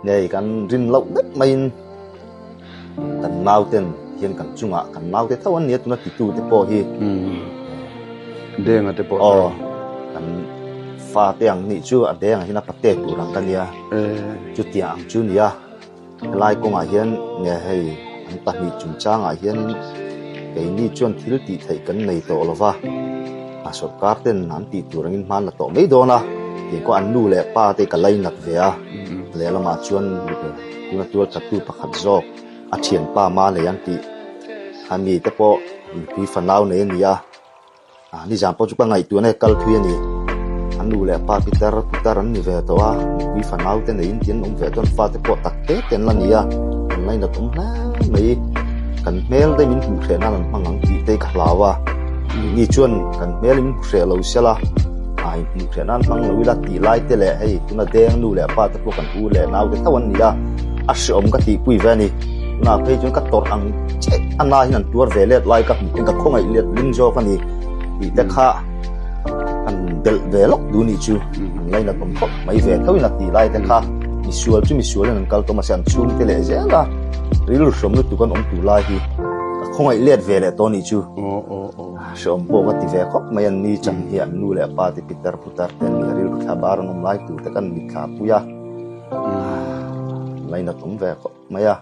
Nei kan rin loh deuh maiin kan nauten hian kan chungah kan naute tho an nia tuna titu te pawh hi. Denga te pawh. Aw kan fate ang nih chu a dengah hian a pate tur ang ka nia. Chutiang ang chu nia. Helai kawngah hian nge hei an pahnih chungchangah hianin keini chuan thil tih theih kan nei tawh lo va, a sawrkar ten an tih tur angin hman la tawh mai dawn a, tih kawh an nu leh pa te ka lainat ve a, lehlamah chuan tuna tual thattu pakhat zawk a thianpa Malei an tih a mi te pawh mipui fanau nei a ni a. Ah nizan pawh chu ka ngaihtuahna hi kal thui a ni. An nu leh pa pitar pitar an ni ve tawh a, nupui fanau te neiin tih an awm ve chuan fate pawh tak te te an la ni a, an lainat awm hle mai. Kan hmel te min hmuh hreh nan an hmang ang tih te hi ka hlau a, ni chuan kan hmel in hmu hreh lo sela, ah in hmuh hreh nan hmang lo ila tih lai te leh hei tuna deng nu leh pa te pawh kan u leh nau te tho an ni a, a hreawm ka tihpui ve a ni. Tunah phei chuan ka tawrh ang che a na hian an tuar ve let lai ka hmuh hian ka khawngaih let ling zawk a ni tih te kha an belh ve lawk duh nih chu an lainat awm khawp mai ve tho in a tih lai te kha misual chu misual in an kal tawh mahse an chhung te leh zel a rilru hrawm lutuk an awm tur lai hi ka khawngaih let ve leh tawh nih chu hreawm pawh ka ti ve khawp mai an ni chan hi an nu leh pa te pitar putar te an ni a rilru thla bar an awm lai tur te kan mitthla pui a lainat awm ve khawp mai a.